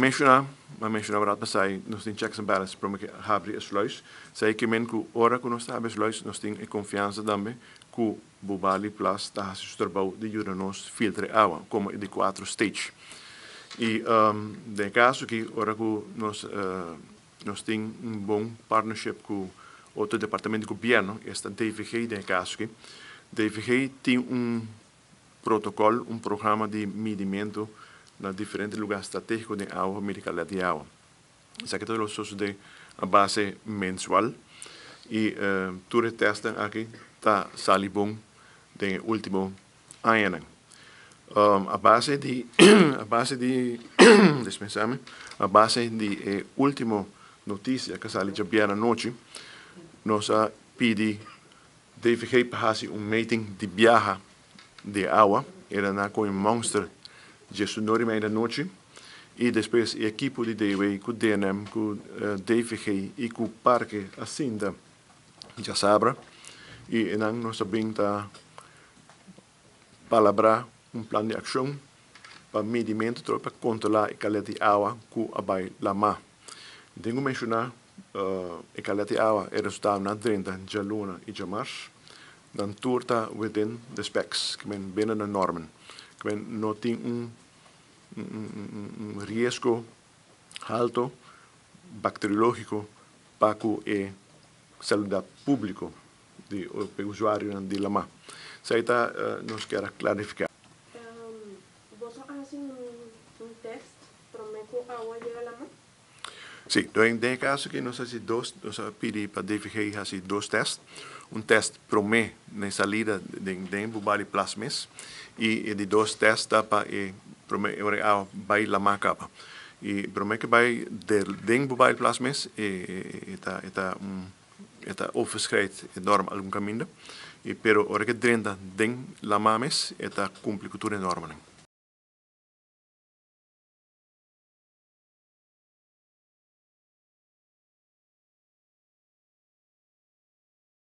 M'a menshoná rato pasá, nos tin checks and balances pa ku habri e sluis. Esei ke men ku ora ku nos habri e sluis, nos tin e konfiansa tambe ku Bubali Plas ta hasi su trabou di yuda nos filtra awa, komo e di kuater stage. I den kaso ku ora ku nos tin un bon partnership ku otro departamento di gobièrnu, esta DVG den kaso aki. DVG tin un protokòl, un programa di midimentu na diferente lugá stratégiko di awa, midi kalidat di awa. Esaki ta susedé a base mensual i tur e tèstnan aki ta sali bon den último añanan. A base di, dispensá mi, a base di e último notisia ku a sali djabièrnè anochi, nos a pidi DVG pa hasi un meting di biaha di awa, era na ku un monster 9:30 di anochi, i despues e ekipo di DW ku DNM, ku DVG i ku parke a sinta djasabra, i nan nos a bin ta palabrá un plan di akshon pa midimentu pa kontrolá e kalidat di awa ku a bai laman. Tin ku menshoná e kalidat di awa e resultadonan 30 djaluna i djamars, nan tur ta within the specs, ke men binnen de normen. Ke men no tin un riesgo haltu bakteriológiko pa ku e salubridat públiko di e usuario di laman. Esei ta nos ke klarifiká. Boso a hasi un tèst promé ku awa yega laman? Si, den kaso ku nos a hasi dos, nos a pidi pa DVG hasi dos tèst. Un tèst promé na salida di Bubali Plas mes i di dos tèst ta pa e promé ora awa bai laman kaba. I promé ku bai den Bubali Plas mes e ta overschrijdt e norm algun kaminda. I pero ora ku drenta den laman mes e ta kumpli ku tur e normanan.